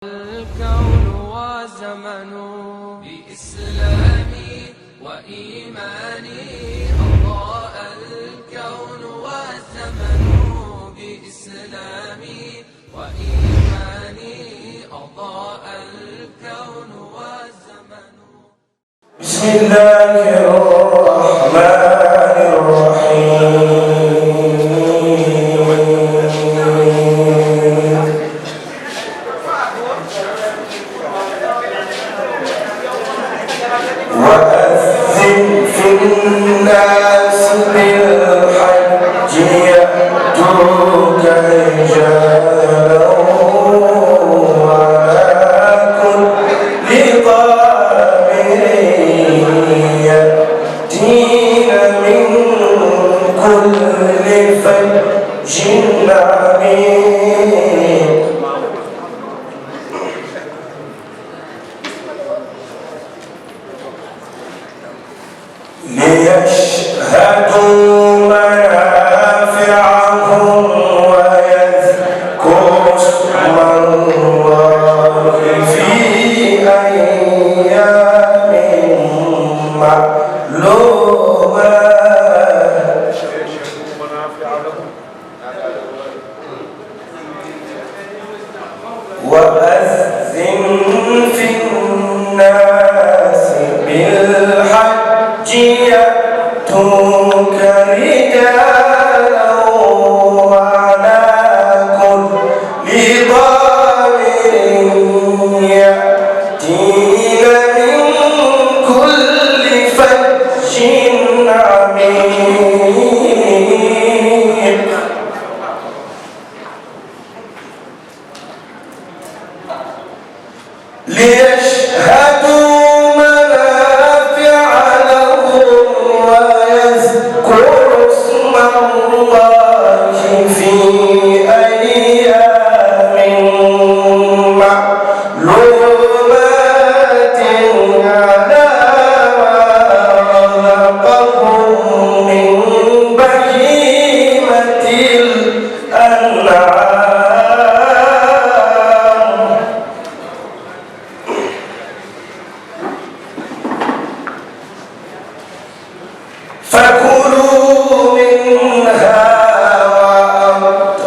الكون والزمن بإسلامي وإيماني أضاء الكون والزمن بإسلامي وإيماني أضاء الكون والزمن. بسم الله الرحمن الرحيم. وأذن في الناس بالحج يأتوك رجالا وعلى كل ضامر يأتين من كل فج عميق. ليشهدوا منافعهم ويذكروا اسم الله في أيام معلومات. وأذن في الناس بالحج يأتوك رجالا وعلى كل ضامر يأتين من كل فج عميق. ليشهدوا منافع لهم ويذكروا اسم الله في أيام معلومات على ما رزقهم من بهيمة الأنعام. فكلوا منها وأطعموا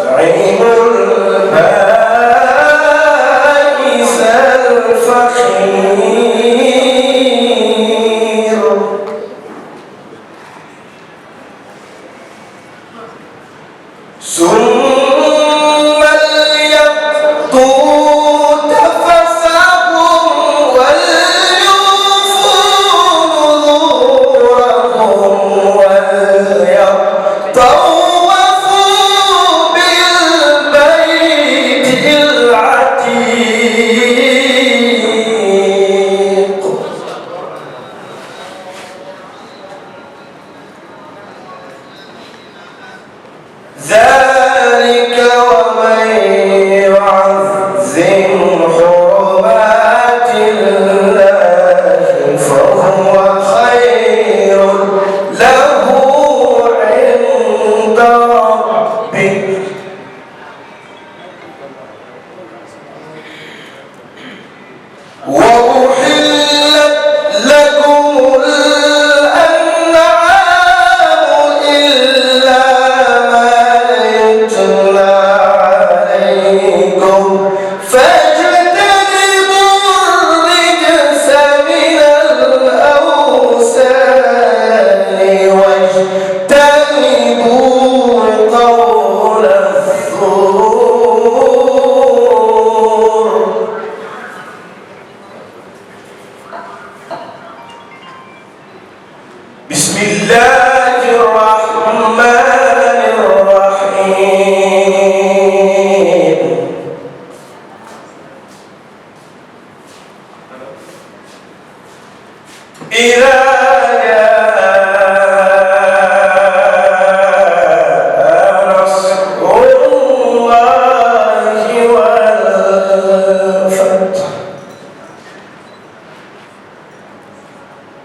البائس الفقير. ثم ليقضوا تفثهم وليوفوا نذورهم وليطوفوا بالبيت العتيق. ذلك ومن يعظم حرمات الله فهو خير له عند ربه. وأحلت لكم الأنعام إلا ما يتلى عليكم فاجتنبوا الرجس من الأوثان واجتنبوا قول الزور. بسم الله الرحمن الرحيم. إذا جاء نصر الله والفتح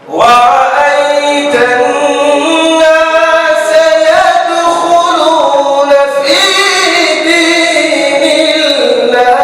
ورأيت الناس يدخلون في دين الله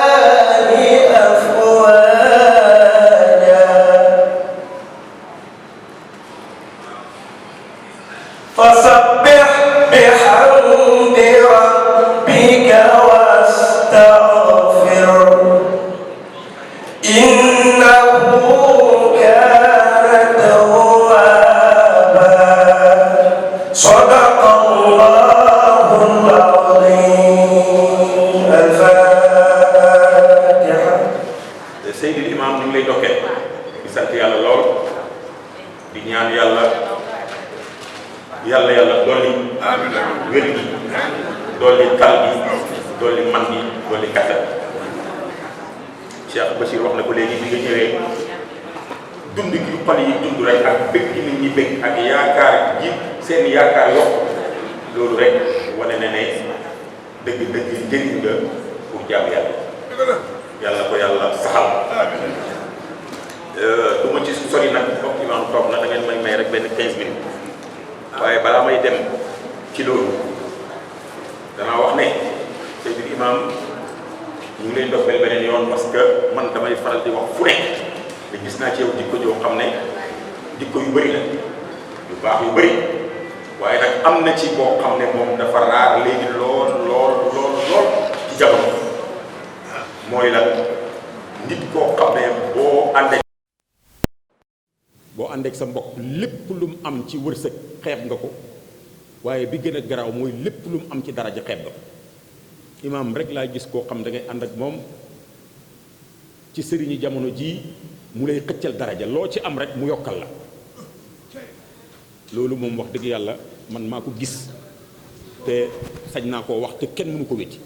Seydil Imam ñu ngi lay dokkee di sant yàlla lool di ñaan yàlla dolli wér gi dolli tal gi dolli man gi dolli kattan. Cheikh Bachir wax na ko léegi bi nga ñëwee dund gi xol yi dund rek ak bëgg gi nit ñi bëgg ak yaakaar ji seen yaakaar yokk loolu rek wane na ne dëgg-dëgg njëriñ nga pour jaamu yàlla ko yàlla saxal. du ma ci sori nag comme imam toog na da ngeen may rek benn 15 minutes waaye balaa may dem ci loolu danaa wax ne Seydil Imam ñu ngi leen doxal beneen yoon parce que man damay faral di wax fu nekk te gis naa ci yow jikko joo xam ne jikko yu bëri la yu baax yu bëri waaye nag am na ci boo xam ne moom dafa raar léegi lool ci jamono mooy lan nit koo xam ne boo àndeek sa mbokk lépp lu mu am ci wërsëg xeeb nga ko waaye bi gën a garaaw mooy lépp lu mu am ci daraja xeeb nga ko. Imaam rek laa gis koo xam da ngay ànd ak moom ci sëriñi jamono jii mu lay xëccal daraja loo ci am rek mu yokkal la loolu moom wax dëgg yàlla man maa ko gis te sañ naa koo wax te kenn mënu ko wéti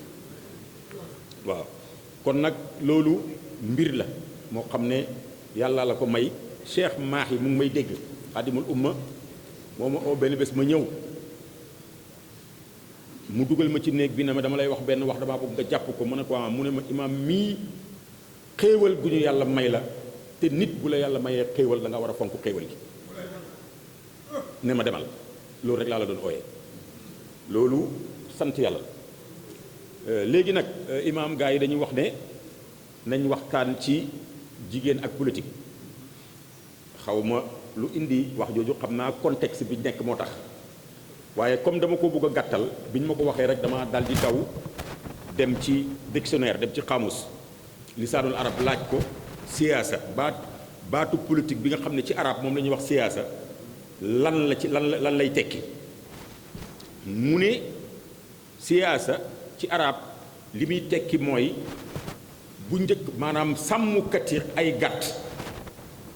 waaw. kon nag loolu mbir la moo xam ne yàlla la ko may. Cheikh Mahi mu ngi may dégg xadimul umma moo ma oo benn bés ma ñëw mu dugal ma ci néeg bi ne ma dama lay wax benn wax damaa bëgg nga jàpp ko mu ne ko mu ne ma imaam mii xéewal gu ñu yàlla may la te nit bu la yàlla mayee xéewal da nga war a fonk xéewal gi ne ma demal loolu rek laa la doon ooyee loolu sant yàlla. léegi nag imaam gars yi dañuy wax ne nañ waxtaan ci jigéen ak politique. xaw ma lu indi wax jooju xam naa contexte bi nekk moo tax waaye comme dama ko bëgg a gàttal bi ñu ma ko waxee rek dama dal di daw dem ci dictionnaire dem ci xaamus lisaanul arab laaj ko siyaasa baatu politique bi nga xam ne ci arab moom la ñuy wax siyaasa lan lay tekki mu ne siyaasa ci arab li muy tekki mooy bu njëkk maanaam sàmmkati ay gàtt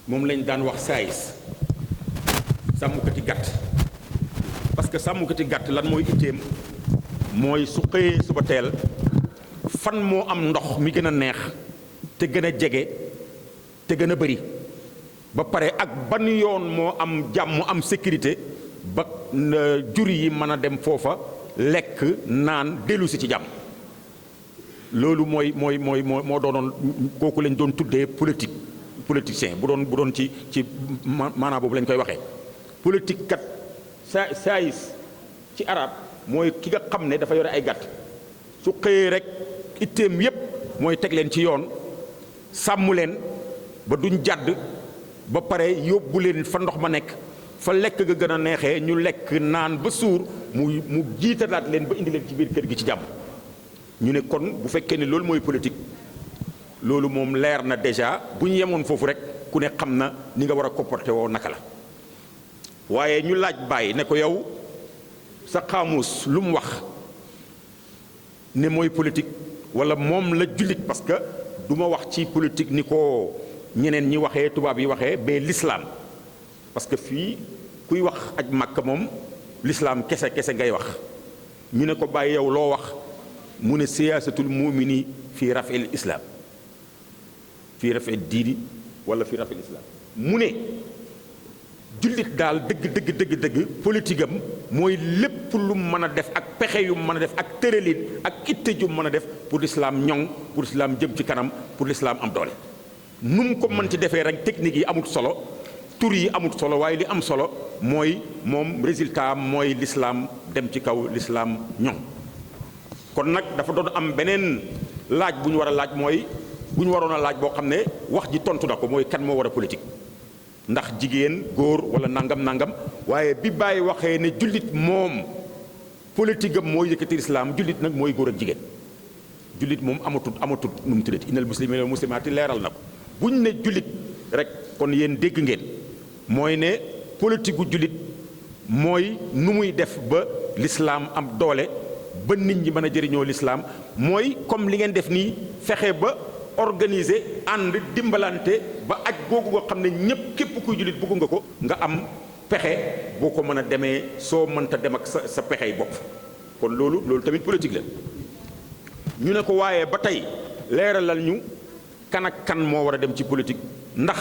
moom lañ daan wax saayis sàmmkati gàtt parce que sàmmkati gàtt lan mooy itteem mooy su xëyee suba teel fan moo am ndox mi gën a neex te gën a jege te gën a bëri ba pare ak ban yoon moo am jàmm am sécurité ba jur yi mën a dem foofa lekk naan dellu si ci jàmm loolu moo doonoon kooku lañ doon tuddee politicien bu doon ci maanaam boobu lañ koy waxee politique kat saayis ci arab mooy ki nga xam ne dafa yore ay gàtt su xëyee rek itteem yépp mooy teg leen ci yoon sàmm leen ba duñ jàdd ba pare yóbbu leen fa ndox ma nekk fa lekk ga gën a neexee ñu lekk naan ba suur mu jiitalaat leen ba indi leen ci biir kër gi ci jàmm ñu ne kon bu fekkee ne loolu mooy politique loolu moom leer na déjà bu ñu yemoon foofu rek ku ne xam na ni nga war a comporté woo naka la waaye ñu laaj bàyyi ne ko yow sa xaamus lu mu wax ne mooy politique wala moom la jullit parce que du ma wax ci politique ni ko ñeneen ñi waxee tubaab yi waxee ba l'islam parce que fii kuy wax aj Makka moom l'islam kese ngay wax ñu ne ko bàyyi yow loo wax mu ne siyaasatul mu'mini fii raf'il islam fii rafet diini wala fii rafet islam mu ne jullit daal dëgg politique am mooy lépp lu mën a def ak pexe yu mën a def ak tëralin ak itte ju mën a def pour l'islam ñoŋ pour l'islam jëm ci kanam pour l'islam am doole nu mu ko mën ci defee rek technique yi amut solo tur yi amut solo waaye li am solo mooy moom résultat mooy l'islam dem ci kaw l'islam ñoŋ kon nag dafa doon am beneen laaj bu ñu war a laaj mooy bu ñu waroon a laaj boo xam ne wax ji tontu na ko mooy kan moo war a politique ndax jigéen góor wala nangam waaye bi Baye waxee ne jullit moom politique am mooy yëkkati islam jullit nag mooy góor ak jigéen jullit moom amatut nu mu tuddati innal muslimina wal muslimaati leeral na ko buñ ne jullit rek kon yéen dégg ngeen mooy ne politique gu jullit mooy nu muy def ba l'islam am doole ba nit ñi mën a jëriñoo l'islam mooy comme li ngeen def nii fexe ba organiser ànd dimbalante ba aj googu nga xam ne ñépp képp kuy jullit bëgg nga ko nga am pexe boo ko mën a demee soo mënta dem ak sa pexey bopp kon loolu tamit politique la ñu ne ko waaye ba tey leeralal ñu kan ak kan moo war a dem ci politique ndax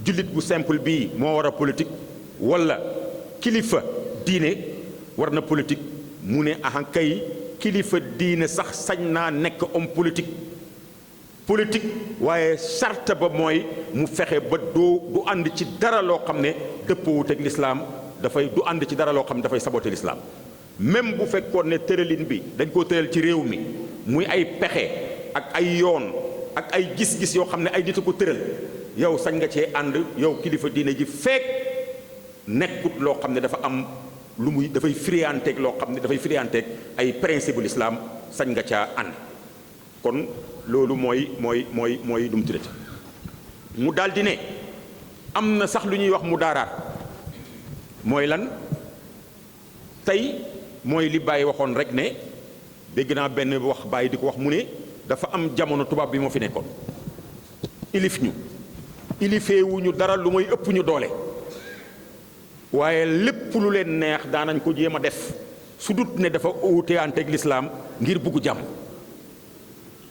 jullit bu simple bii moo war a politique walla kilifa diine war na politique mu ne aha kay kilifa diine sax sañ naa nekk homme politique waaye charte ba mooy mu fexe ba du ànd ci dara loo xam ne dëppoowut ak lislaam du ànd ci dara loo xam ne dafay saboter lislaam même bu fekkoon ne tëralin bi dañ koo tëral ci réew mi muy ay pexe ak ay yoon ak ay gis-gis yoo xam ne ay nit a ko tëral yow sañ nga cee ànd yow kilifa diine ji fekk nekkut loo xam ne dafa am lu muy dafay firiyanteeg loo xam ne dafay firiyanteeg ay principe bu lislaam sañ nga caa ànd kon loolu mooy lu mu tuddati mu daldi ne am na sax lu ñuy wax mu daaraat mooy lan tey mooy li Baye waxoon rek ne dégg naa benn wax Baye di ko wax mu ne dafa am jamono tubaab bi moo fi nekkoon ilif ñu ilifeewuñu dara lu mooy ëpp ñu doole waaye lépp lu leen neex daanañ ko jéem a def su dut ne dafa uuteanteeg lislaam ngir bugg jàmm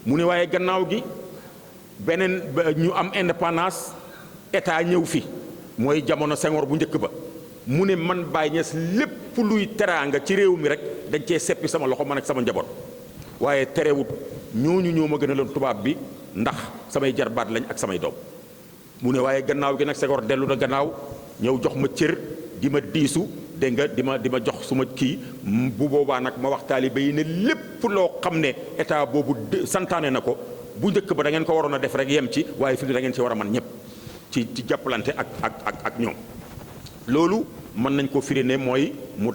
mu ne waaye gannaaw gi beneen ñu am indépendance état ñëw fi mooy jamono Senghor bu njëkk ba mu ne man Baye Niass lépp luy teraanga ci réew mi rek dañ cee seppi sama loxo man ak sama njaboot waaye terewut ñooñu ñoo ma gën a loon tubaab bi ndax samay jarbaat lañ ak samay doom mu ne waaye gannaaw gi nag Senghor dellu na gannaaw ñëw jox ma cër di ma diisu dégg nga di ma jox suma kii bu boobaa nag ma wax taalibe yi ne lépp loo xam ne état boobu santaane na ko bu njëkk ba da ngeen ko waroon a def rek yem ci waaye fi da ngeen ci war a man ñëpp ci jàppalante ak ñoom loolu mën nañ ko firi ne mooy mu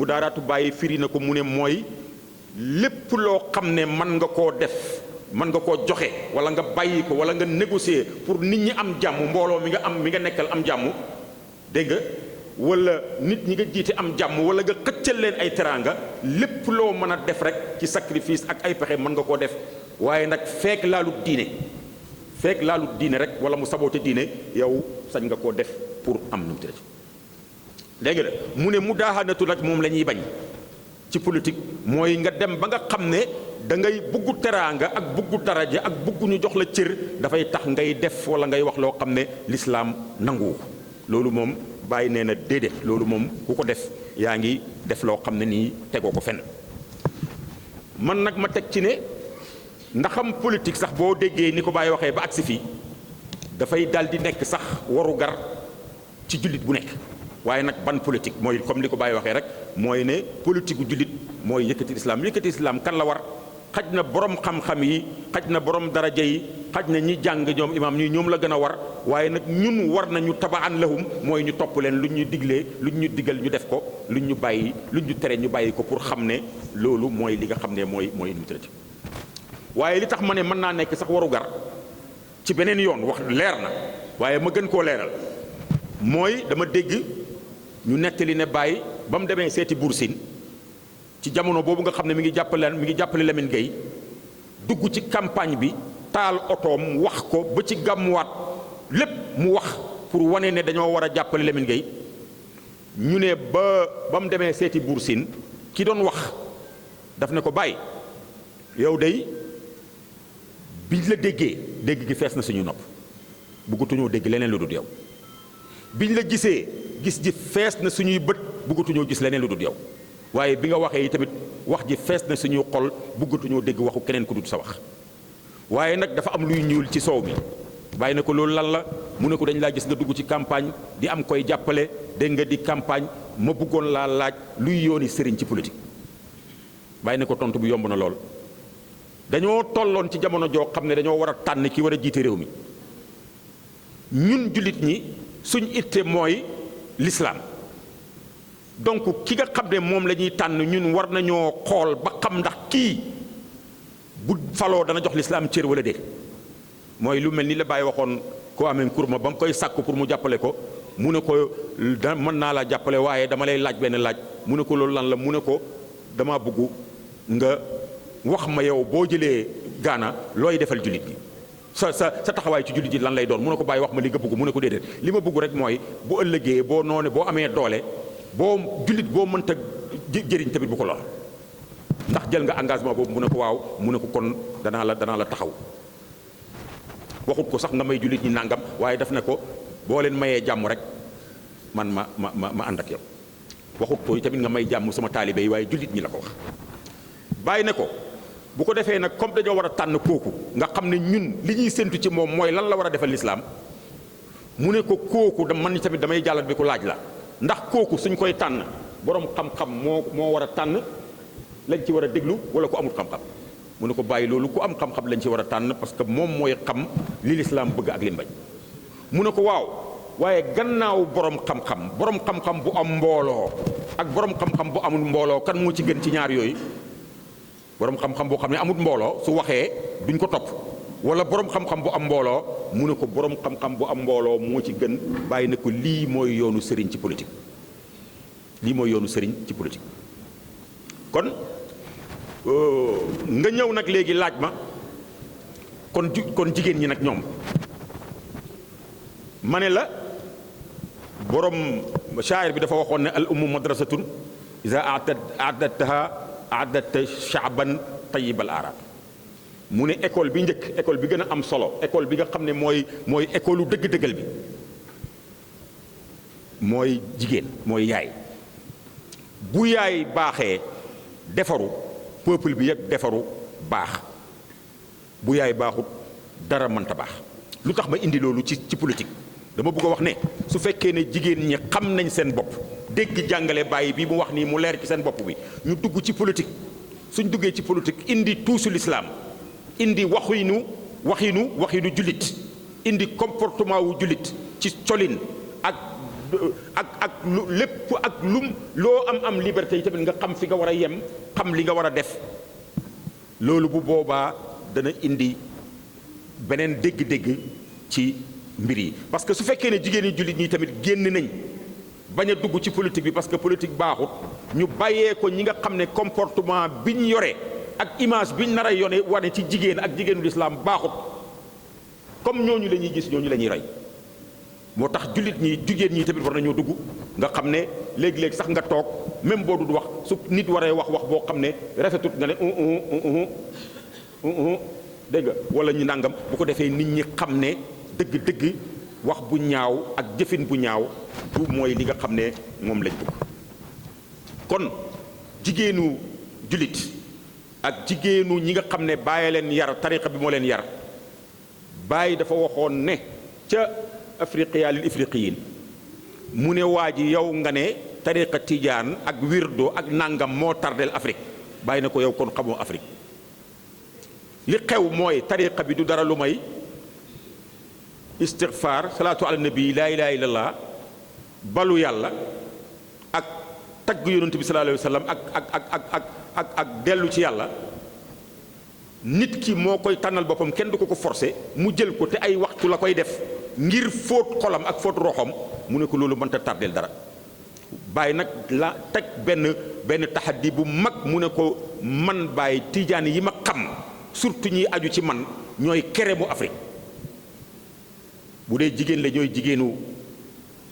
daaraatu bàyyi firi na ko mu ne mooy lépp loo xam ne mën nga koo def mën nga koo joxe wala nga bàyyi ko wala nga négocier pour nit ñi am jàmm mbooloo mi nga nekkal am jàmm dégg nga wala nit ñi nga jiite am jàmm wala nga xëccal leen ay teraanga lépp loo mën a def rek ci sacrifice ak ay pexe mën nga koo def waaye nag fekk laalut diine rek wala mu saboote diine yow sañ nga koo def pour am nu mu tëdd dégg nga mu ne mu daaxanatu nag moom la ñuy bañ ci politique mooy nga dem ba nga xam ne da ngay buggu teraanga ak buggu daraja ak buggu ñu jox la cër dafay tax ngay def wala ngay wax loo xam ne lislaam nanguwu loolu moom bàyyi nee na déedéet loolu moom ku ko def yaa ngi def loo xam ne nii tegoo ko fenn man nag ma teg ci ne ndaxam politique sax boo déggee ni ko Baye waxee ba agsi fii dafay dal di nekk sax waru gar ci jullit bu nekk waaye nag ban politique mooy comme li ko Baye waxee rek mooy ne politique gu jullit mooy yëkkati islam kan la war xaj na borom xam-xam yi xaj na borom daraja yi xaj na ñi jàng ñoom imaam ñoom la gën a war waaye nag ñun war nañu tabaan lahum mooy ñu topp leen lu ñu diglee lu ñu digal ñu def ko lu ñu bàyyi lu ñu tere ñu bàyyi ko pour xam ne loolu mooy li nga xam ne mooy nu tëdd waaye li tax ma ne mën naa nekk sax waru gar ci beneen yoon wax leer na waaye ma gën koo leeral mooy dama dégg ñu nettali ne Baye ba mu demee seeti Buur Siin ci jamono boobu nga xam ne mi ngi jàppale Lamine Gueye dugg ci campagne bi taal otoom wax ko ba ci gàmmuwaat lépp mu wax pour wane ne dañoo war a jàppale Lamine Gueye ñu ne ba mu demee seeti Buur Siin ki doon wax daf ne ko Baye yow day biñ la dégg gi fees na suñu nopp bëggatuñoo dégg leneen lu dul yow biñ la gisee gis ji fees na suñuy bët bëggatuñoo gis leneen lu dul yow waaye bi nga waxee yi tamit wax ji fees na suñuy xol bëggatuñoo dégg waxu keneen ku dul sa wax waaye nag dafa am luy ñuul ci soow mi bàyyi na ko loolu lan la mu ne ko dañ laa gis nga dugg ci campagne di am koy jàppale dégg nga di campagne ma bëggoon laa laaj luy yooni sëriñ ci politique bàyyi na ko tontu bi yomb na lool dañoo tolloon ci jamono joo xam ne dañoo war a tànn ki war a jiite réew mi ñun jullit ñi suñ itte mooy l'islam donc ki nga xam ne moom la ñuy tànn ñun war nañoo xool ba xam ndax kii bu faloo dana jox l'islam cër wala déet mooy lu mel ni la Baye waxoon ko amee kurma ba mu koy sàkku pour mu jàppale ko mu ne ko mën naa laa jàppale waaye dama lay laaj benn laaj mu ne ko loolu lan la mu ne ko dama bëgg nga wax ma yow boo jëlee Gaana looy defal jullit gi sa taxawaay ci jullit ji lan lay doon mu ne ko bàyyi wax ma li nga bëgg mu ne ko déedéet li ma bëgg rek mooy bu ëllëgee boo noone boo amee doole boo jullit boo mënta jëriñ tamit bu ko lor ndax jël nga engagement boobu mu ne ko waaw mu ne ko kon danaa la taxaw waxut ko sax nga may jullit ñi nàngam waaye daf ne ko boo leen mayee jàmm rek man ma ànd ak yow waxut ko tamit nga may jàmm sama taalibe yi waaye jullit ñi la ko wax bàyyi ne ko bu ko defee nag comme dañoo war a tànn kooku nga xam ne ñun li ñuy séntu ci moom mooy lan la war a defal lislaam mu ne ko kooku man tamit damay jàllat bi ko laaj la ndax kooku suñ koy tànn borom xam-xam moo war a tànn lañ ci war a déglu wala ku amul xam-xam mu ne ko bàyyi loolu ku am xam-xam lañ ci war a tànn parce que moom mooy xam li lislaam bëgg ak li mu bañ mu ne ko waaw waaye gannaaw borom xam-xam bu am mbooloo ak borom xam-xam bu amul mbooloo kan moo ci gën ci ñaar yooyu borom xam-xam boo xam ne amul mbooloo su waxee duñ ko topp wala borom xam-xam bu am mbooloo mu ne ko borom xam-xam bu am mbooloo moo ci gën bàyyi ne ko lii mooy yoonu sëriñ ci politique lii mooy yoonu sëriñ ci politique kon nga ñëw nag léegi laaj ma kon jigéen ñi nag ñoom ma ne la borom shaayir bi dafa waxoon ne al ummu madrasatun iza a'dadtaha a'dadta sha'ban tayyibal arab mu ne école bi njëkk école bi gën a am solo école bi nga xam ne mooy école u dëgg-dëggal bi mooy jigéen mooy yaay bu yaay baaxee defaru peuple bi yëpp defaru baax bu yaay baaxut dara mënta baax lu tax ma indi loolu ci politique dama bëgg a wax ne su fekkee ne jigéen ñi xam nañ seen bopp dégg jàngale bàyyi bi mu wax nii mu leer ci seen bopp bi ñu dugg ci politique suñ duggee ci politique indi tuusu lislaam indi waxinu jullit indi comportement wu jullit ci colin ak lu lépp ak lum loo am liberté yi tamit nga xam fi nga war a yem xam li nga war a def loolu bu boobaa dana indi beneen dégg-dégg ci mbir yi parce que su fekkee ne jigéen ñi jullit ñi tamit génn nañ bañ a dugg ci politique bi parce que politique baaxut ñu bàyyee ko ñi nga xam ne comportement bi ñu yore ak image bi ñu nar a yone wane ci jigéen ak jigéenu lislaam baaxut comme ñooñu la ñuy gis ñooñu la ñuy roy moo tax jullit ñi jigéen ñi tamit war nañoo dugg nga xam ne léegi-léegi sax nga toog même boo dul wax su nit waree wax boo xam ne rafetut nga ne dégg nga wala ñu nàngam bu ko defee nit ñi xam ne dëgg-dëgg wax bu ñaaw ak jëfin bu ñaaw du mooy li nga xam ne moom lañ bëgg kon jigéenu jullit ak jigéenu ñi nga xam ne bàyyi leen yar tariqa bi moo leen yar bàyyi dafa waxoon ne ca afriqiya lil ifriqiyin mu ne waa ji yow nga ne tariqa tijaan ak wirdo ak nangam moo tardel Afrique bàyyi na ko yow kon xamoo Afrique li xew mooy tariqa bi du dara lu may istighfar salaatu ala nabi laa ilaha illallah balu yàlla ak tagg yonent bi sallallahu alayhi wa sallam ak dellu ci yàlla nit ki moo koy tànnal boppam kenn du ko forcer mu jël ko te ay waxtu la koy def ngir fóot xolam ak fóot roxam mu ne ko loolu mënta tardeel dara bàyyi nag la teg benn taxaddi bu mag mu ne ko man bàyyi tiijaan yi ma xam surtout ñiy aju ci man ñooy kere mu Afrique bu dee jigéen la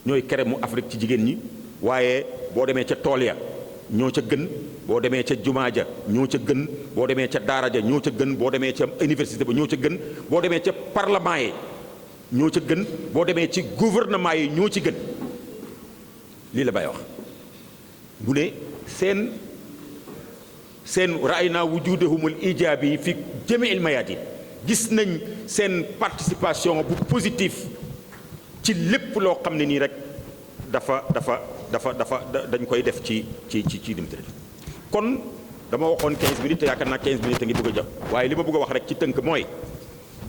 ñooy kere mu Afrique ci jigéen ñi waaye boo demee ca tool ya ñoo ca gën boo demee ca jumaa ja ñoo ca gën boo demee ca daara ja ñoo ca gën boo demee ca université ba ñoo ca gën boo demee ca parlement yi ñoo ca gën boo demee ci gouvernement yi ñoo ci gën lii la Baye wax bu ne seen raay naa wujudahumul ijaabi fi jamiil mayatin gis nañ seen participation bu positif ci lépp loo xam ne nii rek dafa dañ koy def ci dimtale kon dama waxoon 15 minutes te yaakaar naa 15 minutes a ngi bëgg a jàpp waaye li ma bëgg a wax rek ci tënk mooy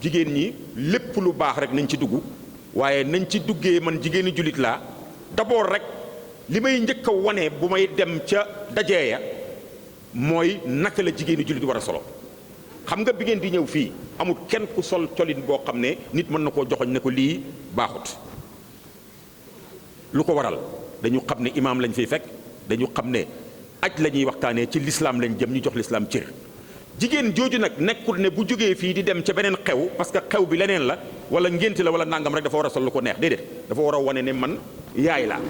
jigéen ñi lépp lu baax rek nañ ci dugg waaye nañ ci duggee man jigéeni jullit laa d'abord rek li may njëkk a wane bu may dem ca dajee ya mooy naka la jigéeni jullit war a solo xam nga bi ngeen di ñëw fii amul kenn ku sol colin boo xam ne nit mën na koo joxoñ ne ko lii baaxut lu ko waral dañu xam ne imaam lañ fiy fekk dañu xam ne aj la ñuy waxtaanee ci lislaam lañ jëm ñu jox lislaam cër jigéen jooju nag nekkul ne bu jógee fii di dem ca beneen xew parce que xew bi leneen la wala ngénte la wala nangam rek dafa war a sol lu ko neex déedéet dafa war a wane ne man yaay laa.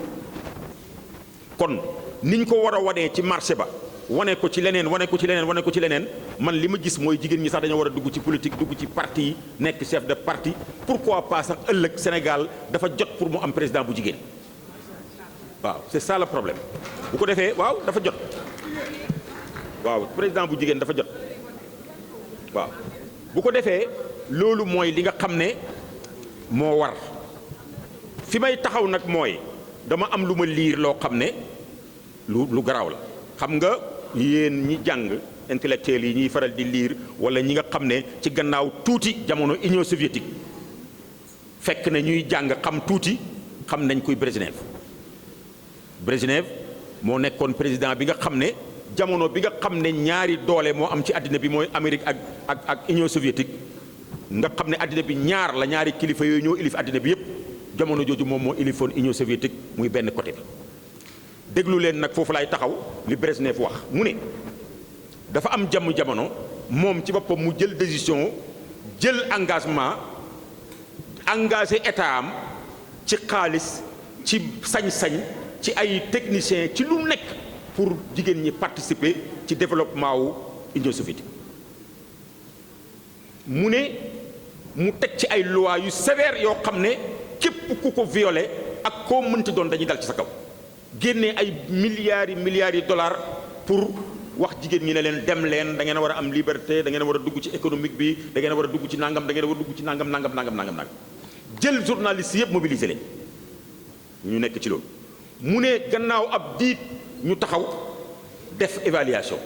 kon niñ ko war a wanee ci marché ba wane ko ci leneen wane ko ci leneen wane ko ci leneen man li ma gis mooy jigéen ñi sax dañoo war a dugg ci politique dugg ci parti yi nekk chef de parti pourquoi pas sax ëllëg Sénégal dafa jot pour mu am président bu jigéen waaw c'est ça le problème bu ko defee waaw dafa jot waaw président bu jigéen dafa jot waaw bu ko defee loolu mooy li nga xam ne moo war fi may taxaw nag mooy dama am lu ma liir loo xam ne lu garaaw la xam nga yéen ñi jàng intellectuels yi ñuy faral di liir wala ñi nga xam ne ci gannaaw tuuti jamono Union soviétique fekk na ñuy jàng xam tuuti xam nañ kuy Brejnev moo nekkoon président bi nga xam ne jamono bi nga xam ne ñaari doole moo am ci àddina bi mooy Amérique ak Union soviétique nga xam ne àddina bi ñaar la ñaari kilifa yooyu ñoo ilif àddina bi yépp jamono jooju moom moo ilifoon Union soviétique muy benn côté bi déglu leen nag foofu laay taxaw li Brejnev wax mu ne dafa am jamono moom ci boppam mu jël décision jël engagement engagé état am ci xaalis ci sañ-sañ ci ay techniciens ci lu nekk pour jigéen ñi participer ci développement wu Union soviétique mu ne mu teg ci ay loi yu sévères yoo xam ne képp ku ko violé ak koo mënti doon dañuy dal ci sa kaw génnee ay milliards yi dollars pour wax jigéen ñi ne leen dem leen da ngeen a war a am liberté da ngeen a war a dugg ci économique bi da ngeen a war a dugg ci nangam da ngeen a war a dugg ci nangam jël journalistes yëpp mobiliser leen ñu nekk ci loolu mu ne gannaaw ab diit ñu taxaw def évaluation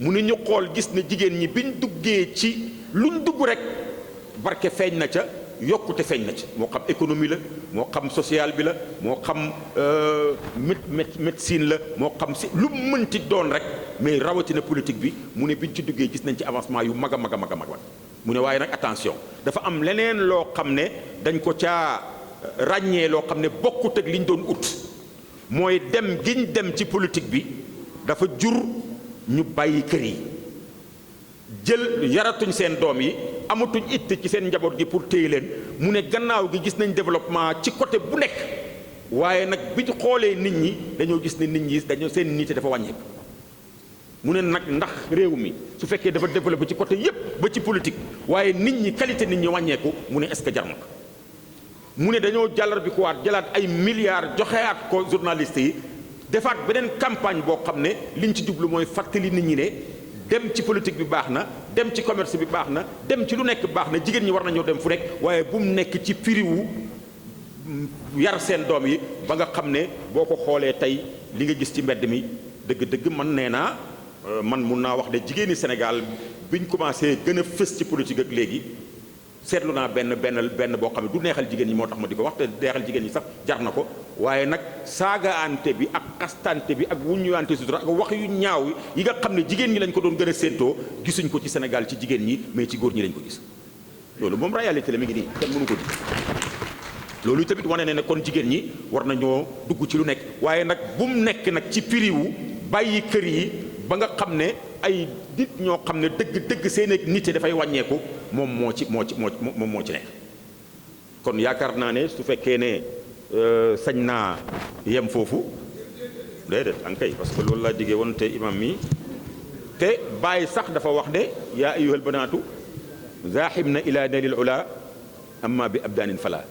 mu ne ñu xool gis ne jigéen ñi biñ duggee ci luñ dugg rek barke feeñ na ca yokkute feeñ na ci moo xam économie la moo xam social bi la moo xam médecine la moo xam si lu mënti doon rek mais rawatina politique bi mu ne biñ ci duggee gis nañ ci avancement yu mag a mag mu ne waaye nag attention dafa am leneen loo xam ne dañ ko caa ràññee loo xam ne bokkut ak liñ doon ut mooy dem giñ dem ci politique bi dafa jur ñu bàyyi kër yi jël yaratuñ seen doom yi amatuñ itte ci seen njaboot gi pour téye leen mu ne gannaaw gi gis nañ développement ci côté bu nekk waaye nag bi ñu xoolee nit ñi dañoo gis ne nit ñi dañoo seen nité dafa wàññeeku mu ne nag ndax réew mi su fekkee dafa développé ci côté yépp ba ci politique waaye nit ñi qualité nit ñi wàññeeku mu ne est-ce que jar na ko mu ne dañoo jàllar bi ko waat jëlaat ay milliards joxeaat ko journalistes yi defaat beneen campagne boo xam ne liñ ci jublu mooy fàttali nit ñi ne dem ci politique bi baax na dem ci commerce bi baax na dem ci lu nekk baax na jigéen ñi war nañoo dem fu nekk waaye bu mu nekk ci firiwu yar seen doom yi ba nga xam ne boo ko xoolee tey li nga gis ci mbedd mi dëgg-dëgg man nee naa man mun naa wax ne jigéeni Sénégal biñ commencé gën a fës ci politique ak léegi seetlu naa benn boo xam ne du neexal jigéen ñi moo tax ma di ko wax te neexal jigéen ñi sax jar na ko waaye nag saagaante bi ak xastante bi ak wuññuwante sutura ak wax yu ñaaw yi nga xam ne jigéen ñi lañ ko doon gën a séentoo gisuñ ko ci Sénégal ci jigéen ñi mais ci góor ñi lañ ko gis loolu moom réalité la mi ngi nii kenn mënu ko gis loolu tamit wane ne kon jigéen ñi war nañoo dugg ci lu nekk waaye nag bu mu nekk nag ci piriwu bàyyi kër yi ba nga xam ne ay nit ñoo xam ne dëgg seen ak nit dafay wàññeeku moom moo ci nekk kon yaakaar naa ne su fekkee ne sañ naa yem foofu déedéet ankay parce que loolu laa diggee woon te imam mi te bàyyi sax dafa wax ne yaa ayyuhal banaatu zaaxibna ila nalil ula amma bi abdaanin fala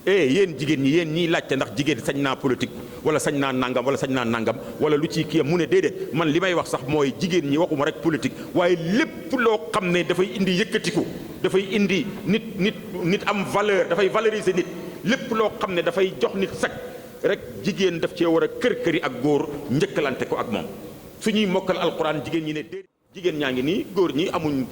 yéen jigéen ñi yéen ñiy laajte ndax jigéen sañ naa politique wala sañ naa nangam wala sañ naa nangam wala lu ci kii mu ne déedéet man li may wax sax mooy jigéen ñi waxuma rek politique waaye lépp loo xam ne dafay indi yëkkatiku dafay indi nit am valeur dafay valoriser nit lépp loo xam ne dafay jox nit sag rek jigéen daf cee war a kër-këri ak góor njëkkalante ko ak moom suñuy mokkal alquran jigéen ñi ne déedéet jigéen ñaa ngi nii góor ñi amuñ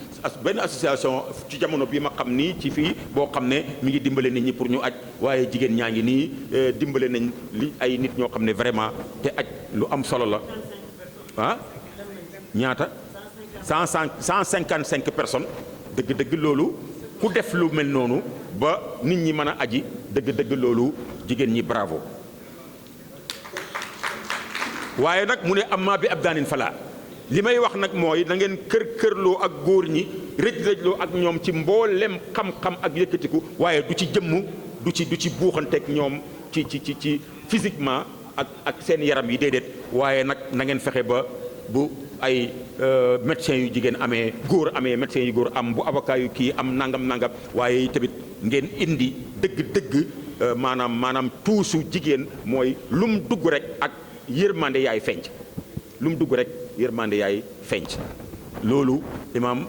benn association ci jamono bi ma xam nii ci fii boo xam ne mi ngi dimbale nit ñi pour ñu aj waaye jigéen ñaa ngi nii dimbale nañ li ay nit ñoo xam ne vraiment te aj lu am solo la ah ñaata 155 personnes dëgg-dëgg loolu ku def lu mel noonu ba nit ñi mën a aji dëgg-dëgg loolu jigéen ñi bravo waaye nag mu ne amma bi ab daanin fala li may wax nag mooy na ngeen kërloo ak góor ñi rëj-rëjloo ak ñoom ci mboolem xam-xam ak yëkkatiku waaye du ci jëmm du ci buuxanteeg ñoom ci physiquement ak seen yaram yi déedéet waaye nag na ngeen fexe ba bu ay médecins yu jigéen amee góor amee médecins yu góor am bu avocat yu kii am nangam waaye tamit ngeen indi dëgg maanaam tuusu jigéen mooy lum dugg rek ak yërmande yaay fenc lum dugg rek yërmande yaay fenc loolu imaam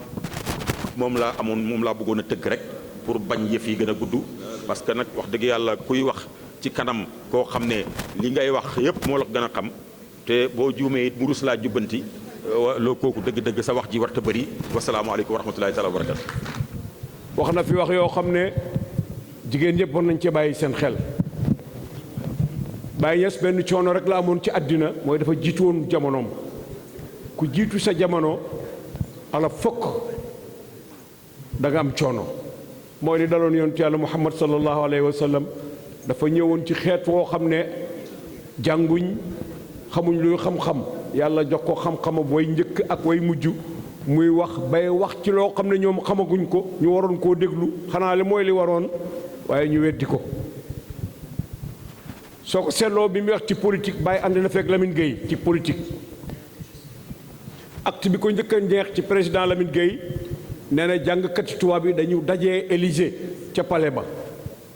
moom laa bëggoon a tëgg rek pour bañ yëf yi gën a gudd parce que nag wax dëgg yàlla kuy wax ci kanam koo xam ne li ngay wax yëpp moo la ko gën a xam te boo juumee it mu rus laa jubbanti loo kooku dëgg-dëgg sa wax ji warta bëri wasalaamaaleykum wa rahmatulahi taala wa barakatu. wax na fi wax yoo xam ne jigéen ñëpp war nañ cee bàyyi seen xel Baye Niass benn coono rek la amoon ci àddina mooy dafa jiitu woon jamonoom ku jiitu sa jamono ala fokk da nga am coono mooy li daloon yonent yàlla Muhammad sallallahu alayhi wa sallam dafa ñëwoon ci xeet woo xam ne jànguñ xamuñ luy xam-xam yàlla jox ko xam-xamam way njëkk ak way mujj muy wax bay wax ci loo xam ne ñoom xamaguñ ko ñu waroon koo déglu xanaa li mooy li waroon waaye ñu weddi ko soo ko seetloo bi muy wax ci politique bàyyi ànd na fekk Lamine Gueye ci politique acte bi ko njëkk a njeex ci président Lamine Gueye nee na jàngkati tubaab yi dañu dajee Élysée ca palais ba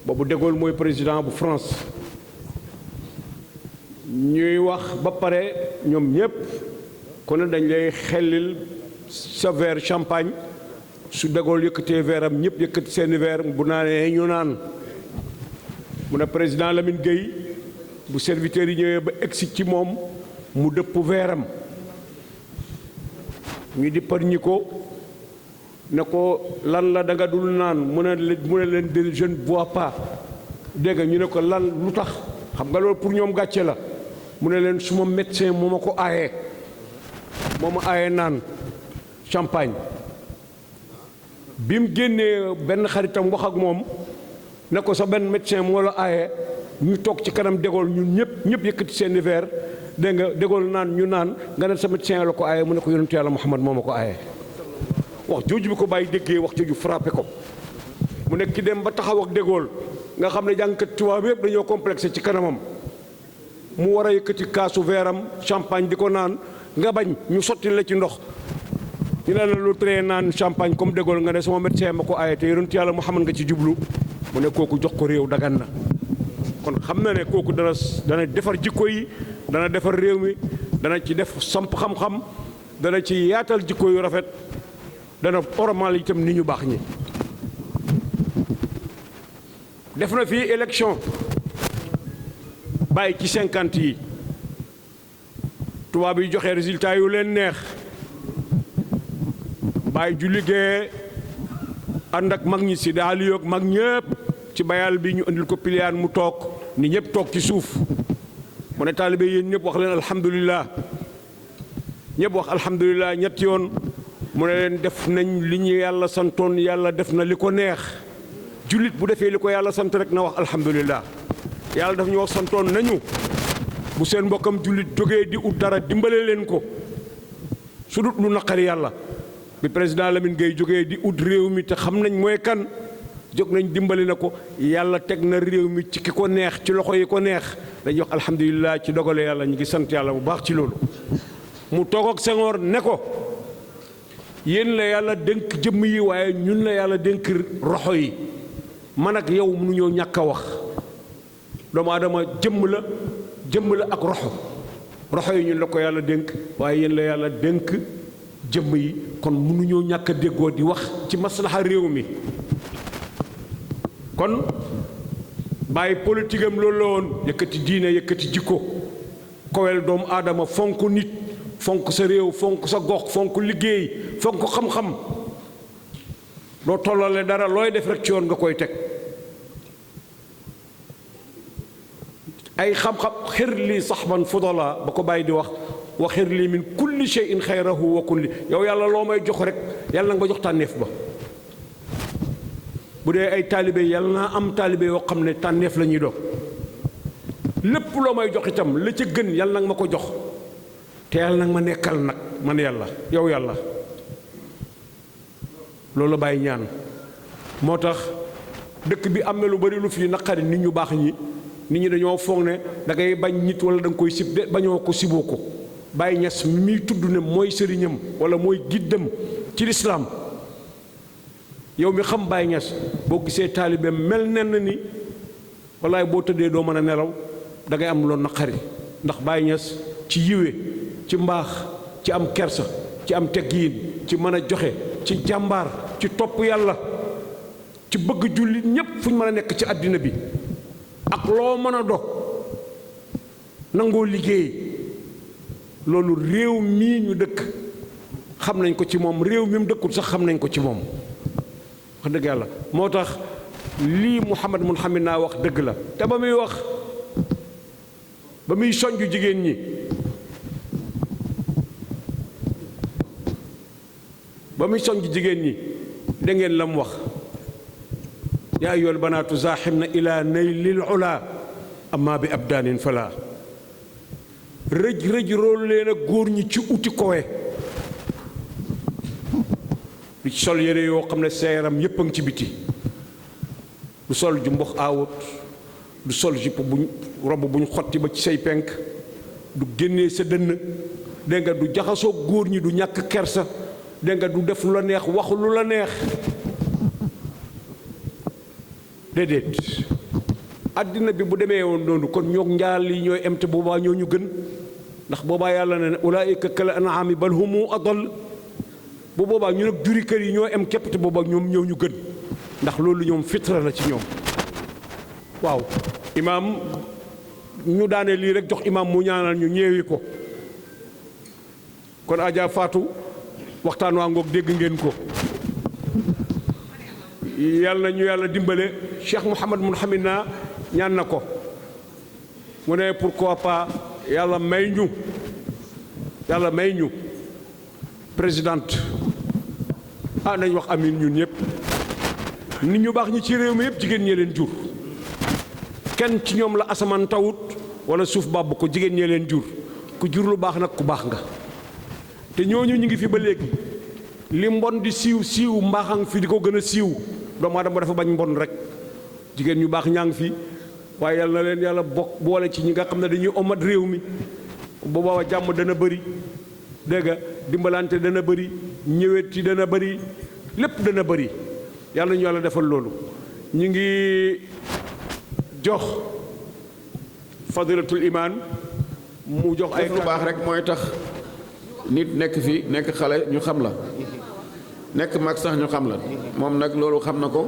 boobu de Gaulle mooy président bu France ñuy wax ba pare ñoom ñëpp ku ne dañ lay xellil sa verre champagne su de Gaulle yëkkatee verre am ñëpp yëkkati seeni verre bu naanee ñu naan mu ne président Lamine Gueye bu serviteurs yi ñëwee ba egsi ci moom mu dëpp verre am ñu di par ñi ko ne ko lan la da nga dul naan mu ne leen de je ne bois pas dégg nga ñu ne ko lan lu tax xam nga loolu pour ñoom gàcce la mu ne leen suma médecin moo ma ko aayee moo ma aayee naan champagne bi mu génnee benn xaritam wax ak moom ne ko sa benn médecin moo la aaye ñu toog ci kanam de Gaulle ñun ñëpp yëkkati seeni verre dégg nga de Gaulle naan ñu naan nga ne sa médecin la ko aaye mu ne ko yonentu yàlla Muhammad moo ma ko aaye wax jooju bi ko bàyyi déggee wax jooju frappé ko mu nekk ki dem ba taxaw ak de Gaulle nga xam ne jàngkat tubaab yëpp dañoo complexé ci kanamam mu war a yëkkati kaasu verre am champagne di ko naan nga bañ ñu sotti la ci ndox ñu ne la lu tere naan champagne comme de Gaulle nga ne sama médecin ma ko aaye te yonentu yàlla Muhammad nga ci jublu mu ne kooku jox ko réew dagan na kon xam na ne kooku dana defar jikko yi dana defar réew mi dana ci def samp xam-xam dana ci yaatal jikko yu rafet dana ormal itam ni ñu baax ñi def na fii élection bàyyi ci 50 yi tubaab yi joxe résultat yu leen neex bàyyi ju liggéey ànd ak mag ñi si daal yoog mag ñëpp ci bayal bi ñu andil ko piliyaan mu toog ni ñëpp toog ci suuf mu ne taalibe yéen ñëpp wax leen alhamdulilah ñëpp wax alhamdulilah ñetti yoon mu ne leen def nañ li ñu yàlla santoon yàlla def na li ko neex jullit bu defee li ko yàlla sant rek na wax alhamdulilah yàlla daf ñu wax santoon nañu bu seen mbokkam jullit jógee di ut dara dimbale leen ko su dut lu naqari yàlla bi président Lamine Gueye jógee di ut réew mi te xam nañ mooy kan jóg nañ dimbali na ko yàlla teg na réew mi ci ki ko neex ci loxo yi ko neex dañuy wax alhamdulilah ci dogale yàlla ñu ngi sant yàlla bu baax ci loolu mu toog ak Senghor ne ko yéen la yàlla dénk jëmm yi waaye ñun la yàlla dénk roxo yi man ak yow mënuñoo ñàkk a wax doomu aadama jëmm la ak roxo yi ñun la ko yàlla dénk waaye yéen la yàlla dénk jëmm yi kon mënuñoo ñàkk a déggoo di wax ci maslaxa réew mi kon bàyyi politique am loolu la woon yëkkati diine yëkkati jikko kowel doomu aadama fonk nit fonk sa réew fonk sa gox fonk liggéey fonk xam-xam doo tollale dara looy def rek ci yoon nga koy teg ay xam-xam xir lii saxban fudala ba ko bàyyi di wax wa xir lii min kulli shay'in xayrahu wa kulli yow yàlla loo may jox rek yàlla nga jox tànneef ba bu dee ay taalibe yàlla naa am taalibe yoo xam ne tànneef la ñuy doon lépp loo may jox itam la ca gën yàlla nag ma ko jox te yàlla nag ma nekkal nag man yàlla yow yàlla loolu la bàyyi ñaan moo tax dëkk bi am na lu bari lu fi naqari nit ñu baax ñi nit ñi dañoo foog ne da ngay bañ nit wala da nga koy sib de bañoo ko siboo ko Baye Niass mi tudd ne mooy sëriñam wala mooy giddam ci lislaam yow mi xam Baye Niass boo gisee taalibeem mel nen na ni wallaay boo tëddee doo mën a nelaw da ngay am loolu naqari ndax Baye Niass ci yiwe ci mbaax ci am kersa ci am teggiin ci mën a joxe ci jàmbaar ci topp yàlla ci bëgg jullit ñépp fu ñu mën a nekk ci àddina bi ak loo mën a dog nangoo liggéey loolu réew mii ñu dëkk xam nañ ko ci moom réew mi mu dëkkul sax xam nañ ko ci moom wax dëgg yàlla moo tax lii Mouhamad mun xamit naa wax dëgg la te ba muy wax ba muy soñju jigéen ñi da ngeen la mu wax yaa ayyuhal banaatu zaaximna ila naylil ula amma bi abdaanin fala rëj roolu leen ak góor ñi ci uti kowe di sol yére yoo xam ne sa yaram yépp a ngi ci biti du sol ju mbox aawut du sol jupe buñ robb buñ xotti ba ci say penk du génnee sa dënn dégg nga du jaxasoo góor ñi du ñàkk kersa dégg nga du def lu la neex waxu lu la neex déedéet àddina bi bu demee woon noonu kon ñoo njaal yi ñooy em te boobaa ñoo ñu gën ndax boobaa yàlla ne ulaayika kal an'aami bal humu adall bu boobaa ñu nag juri kër yi ñoo em képp te boobaa ñoom ñoo ñu gën ndax loolu ñoom fitra la ci ñoom waaw imaam ñu daane lii rek jox imaam mu ñaanal ñu ñeewi ko kon Adja Fatou waxtaan waa ngoog dégg ngeen ko yàlla na ñu yàlla dimbale Cheikh Mouhamad mun xamit naa ñaan na ko mu ne pourquoi pas yàlla may ñu présidente nañ wax amin ñun ñëpp nit ñu baax ñi ci réew mi yëpp jigéen ñee leen jur kenn ci ñoom la asamaan tawut wala suuf bàbb ko jigéen ñee leen jur ku jur lu baax nag ku baax nga te ñooñu ñu ngi fi ba léegi li mbon di siiw mbaaxang fi di ko gën a siiw doomu aadama dafa bañ mbon rek jigéen ñu baax ñaa ngi fi waaye yàlla na leen yàlla bokk boole ci ñi nga xam ne dañuy omat réew mi boobaa jàmm dana bëri dégg nga dimbalante dana bëri ñëwet ci dana bëri lépp dana bëri yàlla ñu yàlla defal loolu ñu ngi jox fadilatul imaan mu jox ay lu baax rek mooy tax nit nekk fi nekk xale ñu xam la nekk mag sax ñu xam la moom nag loolu xam na ko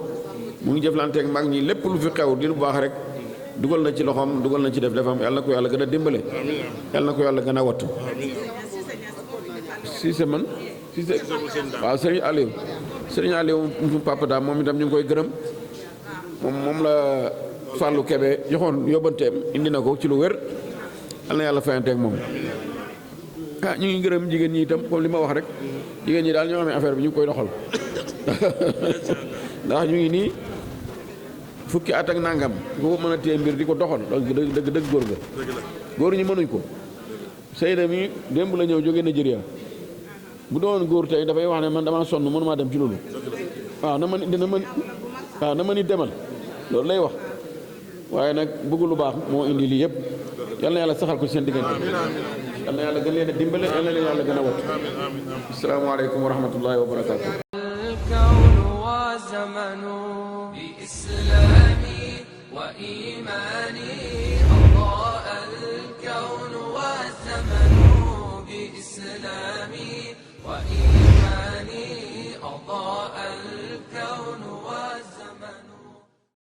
mu ngi jëflanteeg mag ñi lépp lu fi xew di lu baax rek dugal na ci loxoom dugal na ci defam yàlla na ko yàlla gën a dimbale yàlla na ko yàlla gën a wattu Cissé man Cissé waaw Serigne Aliou mu papa daam moom itam ñu ngi koy gërëm moom la Fallou Kébé joxoon yóbbanteem indi na ko ci lu wér yàlla na yàlla fayanteeg moom ñu ngi gërëm jigéen ñi itam comme li ma wax rek jigéen ñi daal ñoo amee affaire bi ñu ngi koy doxal ndax ñu ngi nii fukki at ak nangam ku ko mën a téye mbir di ko doxal dëgg góor ga góor ñi mënuñ ko Seyda mi démb la ñëw jóge Nigeria bu doon góor tey dafay wax ne man damaa sonn mënumaa dem ci loolu waaw na ma nit demal loolu lay wax waaye nag bëgg lu baax moo indi lii yëpp yal na yàlla saxal ko seen diggante yal na yàlla gën leen a dimbale yal na leen yàlla gën a wat asalaamaaleykum wa rahmatullahi wa barakaatu. الكون وزمن بإسلامي وإيماني